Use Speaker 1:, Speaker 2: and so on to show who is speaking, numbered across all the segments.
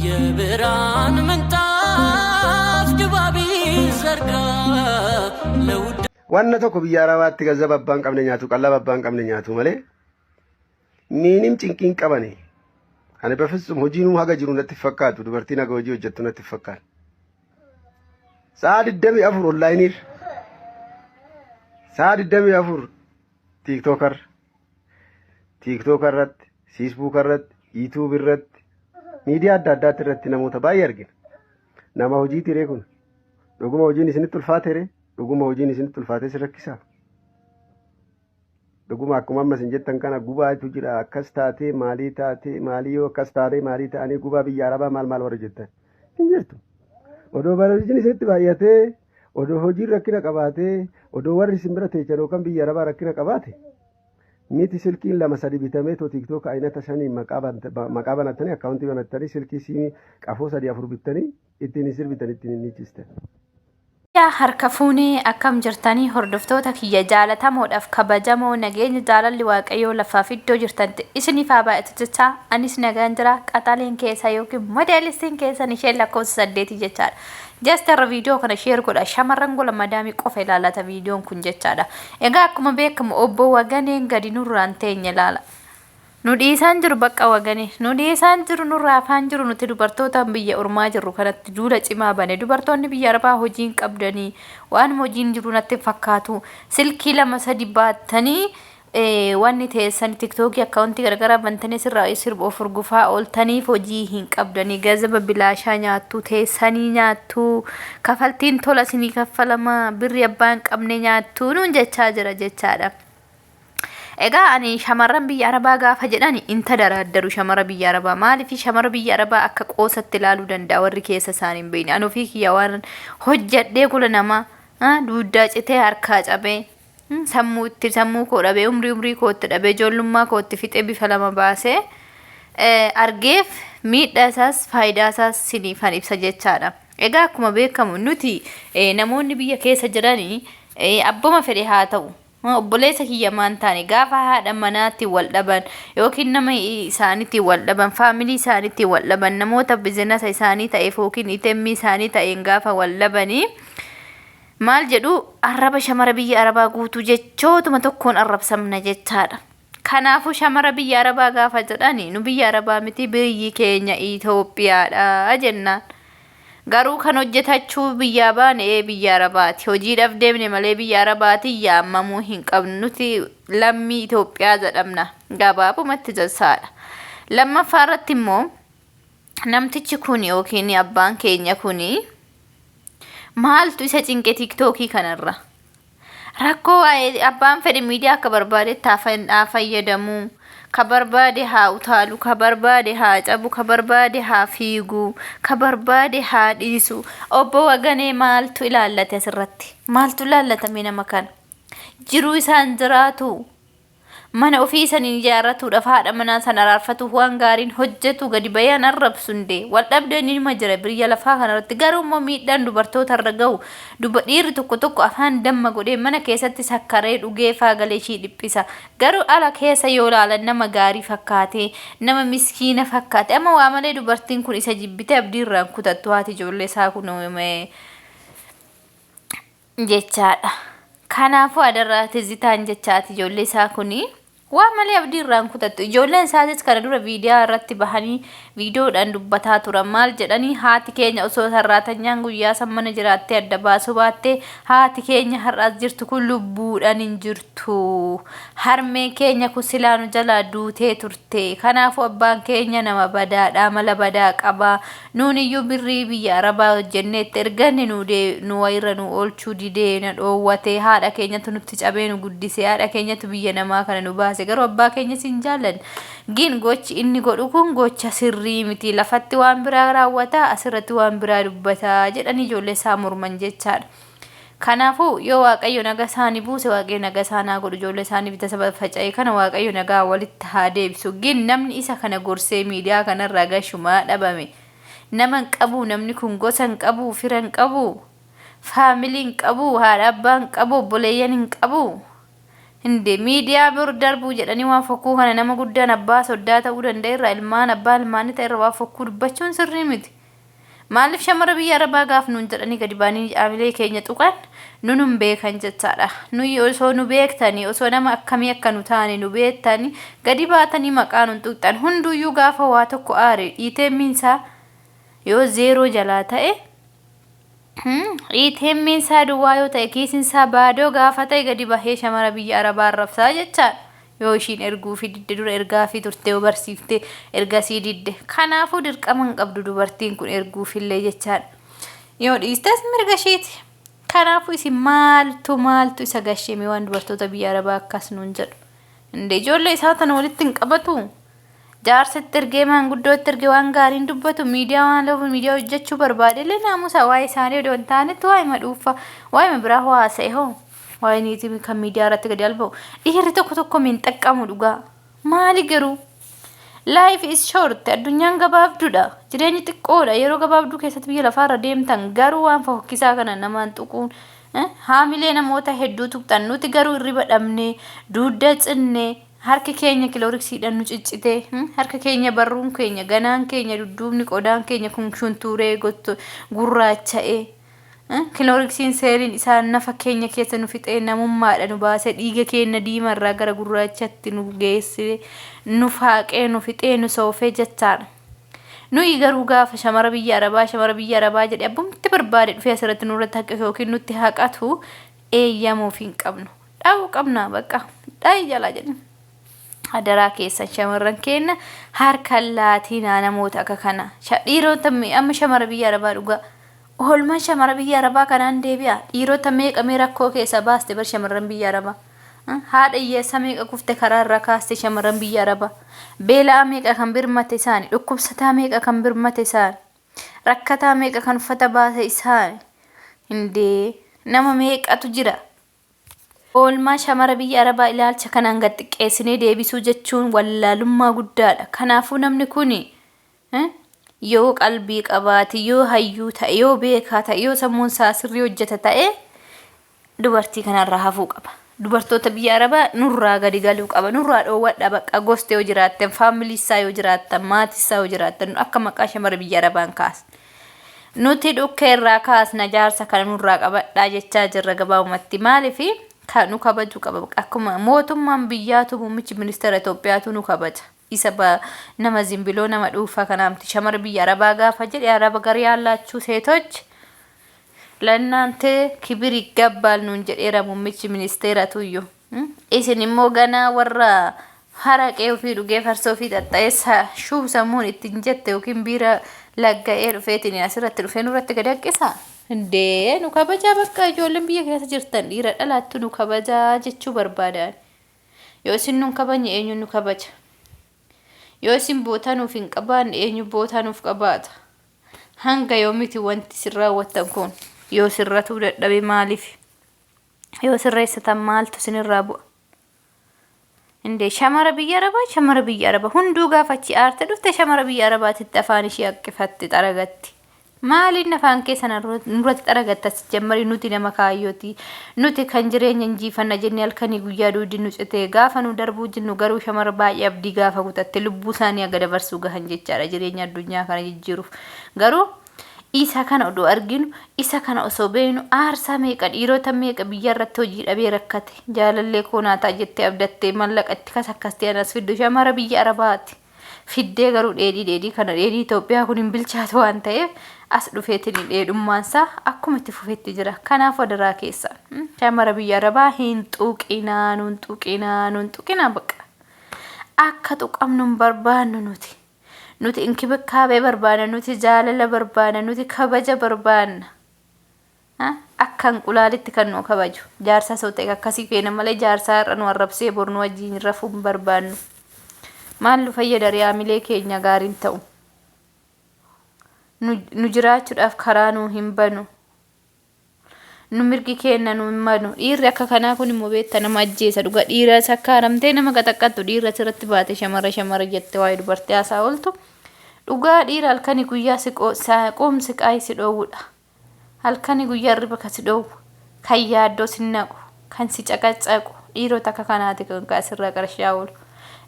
Speaker 1: የብርሃን ምንጣፍ ድባብ ይዘርጋ ለውድ
Speaker 2: Wanna tokko biyya Arabaatti gazzaba abbaan qabne nyaatu, qallaba abbaan qabne nyaatu malee miinim cinqiin qabani. Ani በፍጹም hojiinuu haga jiru natti fakkaatu, dubartiin haga hojii hojjettu natti fakkaatu. Sa'a 24 onlaayiniir, sa'a 24 TikTokarra, TikToka irratti, Facebooka irratti, YouTube irratti, miidiyaa adda addaatti irratti namoota baay'ee argina. Nama hojii tiree kun dhuguma hojiin isinitti ulfaate ree? Dhuguma hojiin isinitti ulfaatee si rakkisaa? Dhuguma akkuma amma isin jettan kana gubaatu jira, akkas taatee maalii taatee maalii, yoo akkas taatee maalii ta'anii gubaa biyya arabaa maal maal warra jettan hin jirtu. Odoo hojiin isinitti baay'atee, odoo hojiin rakkina qabaatee, odoo warri isin bira teechan yookaan biyya arabaa rakkina qabaate miti, silkiin lama sadi bitamee too TikTok aynata shaniin maqaa banattanii, akkaawuntii banattanii, silkii siimii qafoo sadii afur bittanii ittiin hin sirbitan, ittiin hin niichistan.
Speaker 3: Yaa harka fuunee, akkam jirtanii hordoftoota kiyya jaalatamoodhaaf kabajamoo? Nageenya jaalalli Waaqayyoo lafaaf iddoo jirtan isiniif haa baay'atu jechaa, anis nagaan jira. Qaxaleen keessa yookiin modeelistiin keessan isheen lakkoofsa 8 jechaadha. Just irra viidiyoo kana share godha, shamarran gola madaamii qofa ilaalata viidiyoon kun jechaadha. Egaa akkuma beekamu obbo Waganeen gadi nurraan teenye ilaala. Nu dhiisaan jiru bakka Wagane. Nu dhiisaan jiru, nurraa afaan jiru. Nuti dubartoota biyya ormaa jirru kanatti duula cimaa bane. Dubartoonni biyya arabaa hojiin qabdanii waan hojiin jiru natti fakkaatu. Silkii lama sadi baattanii wanni teessan TikTokii akkaawuntii garagaraa bantanii sirraa sirba of urgufaa ooltaniif hojii hin qabdanii, gazaba bilaashaa nyaattu, teessanii nyaattu, kafaltiin tola isinii kaffalama, birri abbaa hin qabne nyaattu nuun jechaa jira jechaadha. Egaa ani shamarran biyya arabaa gaafa jedhan inta daraaddaru shamara biyya arabaa. Maaliif shamara biyya arabaa akka qoosatti ilaaluu danda'a warri keessa isaanii hin beekne? Ani ofii kiyya waan hojjadhee gola namaa duuddaa citee, harkaa cabee, sammuu itti sammuu koo dhabee, umrii umrii kootti dhabee, ijoollummaa kootti fixee, bifa lama baasee argeef miidhaa isaas faayidaa isaas siniifan ibsa jechaadha. Egaa akkuma beekamu nuti namoonni biyya keessa jiranii abbuma fedhe haa ta'u, obboleessa kiyya maan taane, gaafa haadha manaatti wal dhaban yookiin nama isaaniitti wal dhaban, faamilii isaaniitti wal dhaban, namoota bizinasa isaanii ta'eef yookiin itemmii isaanii ta'een gaafa wal dhabanii maal jedhu? Arraba shamara biyya arabaa guutuu jechootuma tokkoon arrabsamna jechaadha. Kanaafuu shamara biyya arabaa gaafa jedhani, nu biyya arabaa miti, biyyi keenya Itoophiyaadha jennaan. Garuu kan hojjetachuu biyyaa baane ee biyya arabaati. Hojiidhaaf deemne malee biyya arabaati yaamamuu hin qabnu. Nuti lammii Itoophiyaa jedhamna. Gabaabumatti jechaadha. Lammaffaa irratti immoo namtichi kun yookiin abbaan keenya kun maaltu isa cinqe TikTokii kanarra? Rakkoo waa'ee abbaan fedhe miidiyaa akka barbaadetti haa fayyadamu. Ka barbaade haa utaalu, ka barbaade haa cabu, ka barbaade haa fiigu, ka barbaade haa dhiisu. Obbo Waganee maaltu ilaallate asirratti? Maaltu ilaallatame nama kana? Jiruu isaan jiraatu. Mana ofii isanii ijaarratuudhaaf, haadha manaa sana araarfatuuf waan gaariin hojjetu gadi bayaan arrabsu hundee. Wal dhabdeen nima jira biyya lafaa kanarratti, garuu immoo miidhaan dubartoota irra gahu, dhiirri tokko tokko afaan damma godhee mana keessatti sakkaree dhugee faagalee ishii dhiphisa. Garuu ala keessa yoo ilaalan nama gaarii fakkaate, nama miskiina fakkaate. Amma waa malee dubartiin kun isa jibbitee abdii irraan kutattu, haati ijoollee isaa kun jechaadha. Kanaafuu adarraa Tizitaan jechaati ijoollee isaa kuni waa malee abdii irraan kutattu. Ijoolleen isaatis kana dura viidiyaa irratti bahanii viidiyoodhaan dubbataa turan. Maal jedhanii? Haati keenya osoo sarraatanyaan guyyaa san mana jiraattee adda baasuu baattee, haati keenya har'as jirtu kun lubbuudhaan hin jirtu. Harmeen keenya kun silaa nu jalaa duutee turte. Kanaafuu abbaan keenya nama badaadha, mala badaa qaba. Nuun iyyuu birrii biyya arabaa hojjennee itti erganne nu nu wayirra nu oolchuu didee na dhoowwate. Haadha keenyatu nutti cabee nu guddise, haadha keenyatu biyya namaa kana nu baase, garuu abbaa keenya sin jaallanne. Gin gochi inni godhu kun gocha sirrii miti, lafatti waan biraa raawwata, asirratti waan biraa dubbata jedhanii ijoollee isaa morman jechaadha. Kanaafuu yoo Waaqayyo naga isaanii buuse, Waaqayyo naga isaan haa godhu, ijoollee isaanii bita saba faca'e kana Waaqayyo nagaa walitti haa deebisu. Gin namni isa kana gorsee miidiyaa kanarraa gashumaa dhabame. Nama hin qabu namni kun, gosa hin qabu, fira hin qabu, faamilii hin qabu, haadha abbaa hin qabu, obboleeyyan hin qabu. Hinde miidiyaa bor darbuu jedhanii waan fokkuu kana nama guddaan abbaa soddaa ta'uu danda'a irraa ilmaan abbaa ilmaanii ta'e irraa waan fokkuu dubbachuun sirrii miti. Maaliif shamara biyya arabaa gaaf nuun jedhanii gadi baanii caamilee keenya tuqan nu nun beekan jechaadha. Nuyi osoo nu beektanii, osoo nama akkamii akka nu taane nu beektanii, gadi baatanii maqaa nun tuqxan. Hunduyyuu gaafa waa tokko aare dhiiteemmiinsaa yoo zeeroo jalaa ta'e, dhiiteemmiinsaa duwwaa yoo ta'e, kiisinsaa baadoo gaafa ta'e gadi bahee shamara biyya arabaa arrabsaa jechaadha. Yoo ishiin erguufi didde, dura ergaafii turte yoo barsiifte ergasii didde. Kanaafuu dirqama hin qabdu dubartiin kun erguufillee jechaadha. Yoo dhiistes mirga ishiiti. Kanaafuu isin maaltu maaltu isa gashee waan dubartoota biyya arabaa akkas nuun jedhu? Indee ijoollee isaa tana walitti hin qabatu. Jaarsatti ergee, maanguddootti ergee waan gaariin dubbatu, miidiyaa waan lafu miidiyaa hojjechuu barbaade illee naamusa waa'ee isaanii odoo hin taanetti waa'ee madhuufa waa'ee biraa haasa'e hoo. Waa'ee niitii kan miidiyaa irratti gadi alba'u. Dhiirri tokko tokko min xaqqamu dhugaa. Maali garuu? Life is short. Addunyaan gabaabduudha. Jireenyi xiqqoodha. Yeroo gabaabduu keessatti biyya lafaarra deemtan garuu waan fofokkisaa kana namaan tuquun haamilee namoota hedduu tuqxan. Nuti garuu hirriba dhabnee, dugda cinnee, harki keenya kilooriksiidhaan nu ciccitee, harka keenya, barruun keenya, ganaan keenya, dudduubni qodaan keenya kun shuntuuree gurraacha'ee, kilooriksiin seeliin isaa nafa keenya keessa nu fixee, namummaadha nu baasee, dhiiga keenya diimarraa gara gurraachatti nu geessee, nu faaqee, nu fixee, nu soofee jechaadha. Nuyi garuu gaafa shamara biyya arabaa, shamara biyya arabaa jedhe abbumti barbaade dhufee asirratti nurratti haqqisu yookiin nutti haqatu eeyyamuuf hin qabnu. Dha'uu qabna, bakka dha'i jalaa jedhe. Hadaraa keessan, shamarran keenya harka laatinaa namoota akka kana. Dhiirota amma shamara biyya arabaa dhugaa. Oolmaan shamara biyya arabaa kanaan deebi'a. Dhiirota meeqa mee rakkoo keessa baaste bar shamarran biyya arabaa. Haadha hiyyeessa meeqa kufte karaa irra kaaste shamarran biyya arabaa. Beela'aa meeqa kan birmate isaani. Dhukkubsataa meeqa kan birmate isaani. Rakkataa meeqa kan uffata baase isaani. Hindee nama meeqatu jira. Oolmaa shamara biyya arabaa ilaalcha kanaan gad xiqqeessinee deebisuu jechuun wallaalummaa guddaadha. Kanaafuu namni kuni yoo qalbii qabaate, yoo hayyuu ta'e, yoo beekaa ta'e, yoo sammuun isaa sirrii hojjeta ta'e, dubartii kanarraa hafuu qaba. Dubartoota biyya arabaa nurraa gadi galuu qaba. Nurraa dhoowwadha bakka goste yoo jiraattan, faamilii isaa yoo jiraattan, maatii isaa yoo jiraattan, akka maqaa shamara biyya arabaan kaasne. Nuti dhukkee irraa kaasna, jaarsa kana nurraa qabadhaa jechaa jirra gabaabumatti. Maaliif kan nu kabaju qaba. Akkuma mootummaan biyyaatu, muummichi ministeera Itoophiyaatu nu kabaja. Isa nama zimbiloo nama dhuunfaa kanaamti. Shamara biyya arabaa gaafa jedhe araba gar ያላችሁ ሴቶች ለእናንተ ክብር ይገባል nuun jedheera muummichi ministeeratu iyyuu. Isin immoo ganaa warra haraqee ofii dhugee, farsoo ofii xaxxa'ee, shuu sammuun ittiin jette yookiin biira lagga'ee dhufeetiin asirratti dhufee nurratti gadi haqqisaa. Indee nu kabajaa bakka, ijoolleen biyya keessa jirtan dhiira dhalaattu nu kabajaa jechuu barbaadan. Yoo isin nun kabajne eenyu nu kabaja? Yoo isin bootaa nuuf hin qabaanne eenyu bootaa nuuf qabaata? Hanga yoomiti wanti isin raawwattan kun? Yoo sirratuu dadhabe maaliif? Yoo sirreessatan maaltu isinirraa bu'a? Indee shamara biyya arabaa, shamara biyya arabaa hunduu gaafa achi aarte dhufte shamara biyya arabaatitti afaan ishee haqqifatte xaragatti. Maaliin afaan kee sana nurratti xaragatta as jammarii? Nuti nama kaayyooti. Nuti kan jireenya injifanna jennee halkanii guyyaa duudi nu citee gaafa nu darbuu jennu garuu shamara baay'ee abdii gaafa kutatte lubbuu isaanii aga dabarsuu gahan jechaadha jireenya addunyaa kana jijjiiruuf. Garuu isa kana odoo arginu, isa kana osoo beeknu, aarsaa meeqa, dhiirota meeqa biyya irratti hojii dhabee rakkate, jaalallee koo naataa jettee abdattee mallaqa itti kasakkastee anas fiddu shamara biyya arabaati. Fiddee garuu dheedhii dheedhii kana, dheedhii Itoophiyaa kun hin bilchaatu waan ta'eef as dhufeetiin dheedhummaansaa akkuma itti fufetti jira. Kanaaf wadaraa keessa shamara biyya arabaa hin tuqinaa, nun tuqinaa, nun tuqinaa bakka. Akka tuqamnu hin barbaannu nuti. Nuti inkibikaabee barbaanna, nuti jaalala barbaanna, nuti kabaja barbaanna. Akka inqulaalitti kan nu kabaju. Jaarsa soo ta'e akkasii feena malee jaarsaa har'a nu arrabsee bor nu wajjin rafuu hin barbaannu. Maal nu fayyada riyaamilee keenya gaariin ta'u? Nu jiraachuudhaaf karaa nu hin banu. Nu mirgi keenya nu hin manu. Dhiirri akka kanaa kun immoo beekta nama ajjeesa dhuga. Dhiira sakkaaramtee nama qaxaqqattu, dhiirra asirratti baate shamara shamara jette waa'ee dubartii haasaa ooltu. Dhugaa dhiira halkanii guyyaa si qoomsi qaayii si dhoowwudha. Halkanii guyyaa hirriba kan si dhoowwu, kan yaaddoo si naqu, kan si caqacaqu. Dhiirota akka kanaati kan asirraa qarshaa oolu.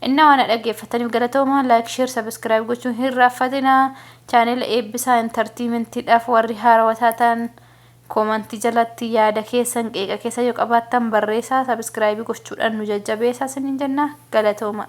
Speaker 3: Innaa waan dhaggeeffataniif galatoomaa. Like, share, subscribe gochuun hin raaffatinaa. Chaanela Eebbisaa Entertainmentiidhaaf warri haarawaa taatan koomantii jalatti yaada keessan, qeeqa keessa yoo qabaattan barreessaa, subscribe gochuudhaan nu jajjabeessaa isiniin jenna. Galatooma.